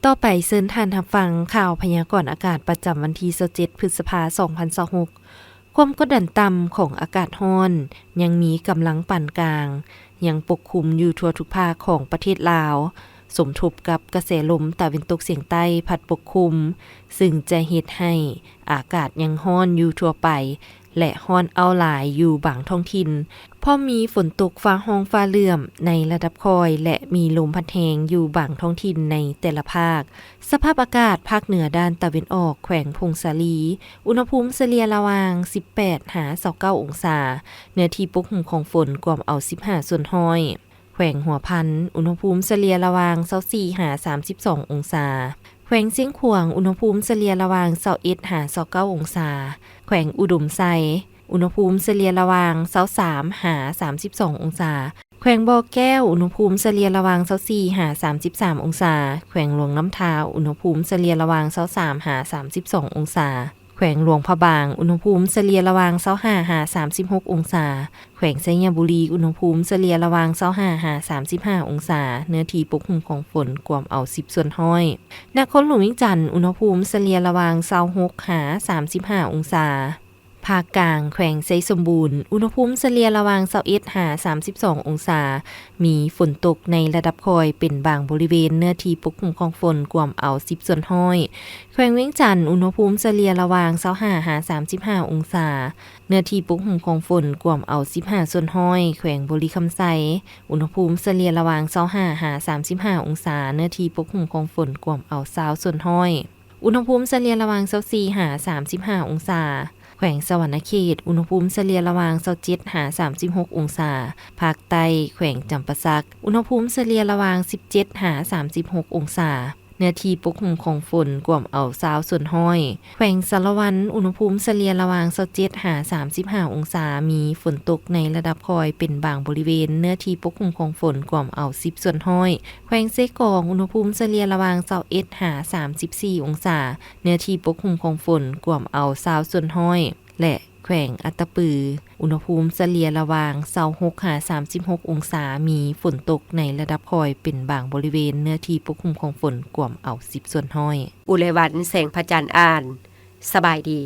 ຕໍ່ໄປເຊີນທ່ານຮັບຟັງຂ່າວພະຍາກອນອາກາດປະຈຳວັນທີຊາວເຈັດ ພຶດສະພາ ສອງພັນຊາວຫົກ. ຄວາມກົດດັນຕ່ຳຂອງອາກາດຮ້ອນຍັງມີກຳລັງປານກາງ ຍັງປົກຄຸມຢູ່ທົ່ວທຸກພາກຂອງປະເທດລາວ, ສົມທົບກັບກະແສລົມຕາເວັນຕົກສຽງໃຕ້ພັດປົກຄຸມ, ຊຶ່ງຈະເຮັດໃຫ້ອາກາດຍັງຮ້ອນຢູ່ທົ່ວໄປ ແລະ ຮ້ອນອ້າວຫຼາຍຢູ່ບາງທ້ອງຖິ່ນ, ພ້ອມມີຝົນຕົກຟ້າຮ້ອງຟ້າເຫຼື້ອມໃນລະດັບຄ່ອຍ ແລະ ມີລົມພັດແຮງຢູ່ບາງທ້ອງຖິ່ນໃນແຕ່ລະພາກ. ສະພາບອາກາດພາກເໜືອດ້ານຕາເວັນອອກ ແຂວງຜົ້ງສາລີ, ອຸນຫະພູມສະເລ່ຍລະຫວ່າງສິບແປດຫາຊາວເກົ້າອົງສາ, ເນື້ອທີ່ປົກຫຸ້ມຂອງຝົນກວມເອົາສິບຫ້າສ່ວນຮ້ອຍ. ແຂວງຫົວພັນ, ອຸນຫະພູມສະເລ່ຍລະຫວ່າງຊາວສີ່ຫາສາມສິບສອງອົງສາ. ແຂວງຊຽງຂວາງ, ອຸນຫະພູມສະເລ່ຍລະຫວ່າງຊາວເອັດຫາຊາວເກົ້າອົງສາ. ແຂວງອຸດົມໄຊ, ອຸນຫະພູມສະເລ່ຍລະຫວ່າງຊາວສາມຫາສາມສິບສອງອົງສາ. ແຂວງບໍ່ແກ້ວ, ອຸນຫະພູມສະເລ່ຍລະຫວ່າງຊາວສີ່ຫາສາມສິບສາມອົງສາ. ແຂວງຫຼວງນ້ຳທາ, ອຸນຫະພູມສະເລ່ຍລະຫວ່າງຊາວສາມຫາສາມສິບສອງອົງສາ. ແຂວງຫຼວງພະບາງ, ອຸນຫະພູມສະເລ່ຍລະຫວ່າງຊາວຫ້າຫາສາມສິບຫົກອົງສາ. ແຂວງໄຊຍະບູລີ, ອຸນຫະພູມສະເລ່ຍລະຫວ່າງຊາວຫ້າຫາສາມສິບຫ້າອົງສາ, ເນື້ອທີ່ປົກຫຸ້ມຂອງຝົນກວມເອົາສິບສ່ວນຮ້ອຍ. ນະຄອນຫຼວງວຽງຈັນ, ອຸນຫະພູມສະເລ່ຍລະຫວ່າງຊາວຫົກຫາສາມສິບຫ້າອົງສາ. ພາກກາງ, ແຂວງໄຊສົມບູນ, ອຸນຫະພູມສະເລ່ຍລະຫວ່າງຊາວເອັດຫາສາມສິບສອງອົງສາ, ມີຝົນຕົກໃນລະດັບຄ່ອຍເປັນບາງບໍລິເວນ, ເນື້ອທີ່ປົກຫຸ້ມຂອງຝົນກວມເອົາສິບສ່ວນຮ້ອຍ. ແຂວງວຽງຈັນ, ອຸນຫະພູມສະເລ່ຍລະຫວ່າງຊາວຫ້າຫາສາມສິບຫ້າອົງສາ, ເນື້ອທີ່ປົກຫຸ້ມຂອງຝົນກວມເອົາສິບຫ້າສ່ວນຮ້ອຍ. ແຂວງບໍລິຄຳໄຊ, ອຸນຫະພູມສະເລ່ຍລະຫວ່າງຊາວຫ້າຫາສາມສິບຫ້າອົງສາ, ເນື້ອທີ່ປົກຫຸ້ມຂອງຝົນກວມເອົາຊາວສ່ວນຮ້ອຍ. ອຸນຫະພູມສະເລ່ຍລະຫວ່າງຊາວສີ່ຫາສາມສິບຫ້າອົງສາ. ແຂວງສະຫວັນນະເຂດ, ອຸນຫະພູມສະເລ່ຍລະຫວ່າງຊາວເຈັດຫາສາມສິບຫົກອົງສາ. ພາກໃຕ້, ແຂວງຈຳປາສັກ, ອຸນຫະພູມສະເລ່ຍລະຫວ່າງສິບເຈັດຫາສາມສິບຫົກອົງສາ. ເນື້ອທີ່ປົກຫຸ້ມຂອງຝົນກວມເອົາຊາວສ່ວນຮ້ອຍ. ແຂວງສາລະວັນ, ອຸນຫະພູມສະເລ່ຍລະຫວ່າງຊາວເຈັດຫາສາມສິບຫ້າອົງສາ, ມີຝົນຕົກໃນລະດັບຄ່ອຍເປັນບາງບໍລິເວນ, ເນື້ອທີ່ປົກຫຸ້ມຂອງຝົນກວມເອົາສິບສ່ວນຮ້ອຍ. ແຂວງເຊກອງ, ອຸນຫະພູມສະເລ່ຍລະຫວ່າງຊາວເອັດຫາສາມສິບສີ່ອົງສາ, ເນື້ອທີ່ປົກຫຸ້ມຂອງຝົນກວມເອົາຊາວສ່ວນຮ້ອຍ ແລະ ແຂວງອັດຕະປື, ອຸນຫະພູມສະເລ່ຍລະຫວ່າງຊາວຫົກຫາສາມສິບຫົກອົງສາ, ມີຝົນຕົກໃນລະດັບຄ່ອຍເປັນບາງບໍລິເວນ, ເນື້ອທີ່ປົກຫຸ້ມຂອງຝົນກວມເອົາສິບສ່ວນຮ້ອຍ. ອຸໄລວັນ ແສງພະຈັນ ອ່ານ. ສະບາຍດີ.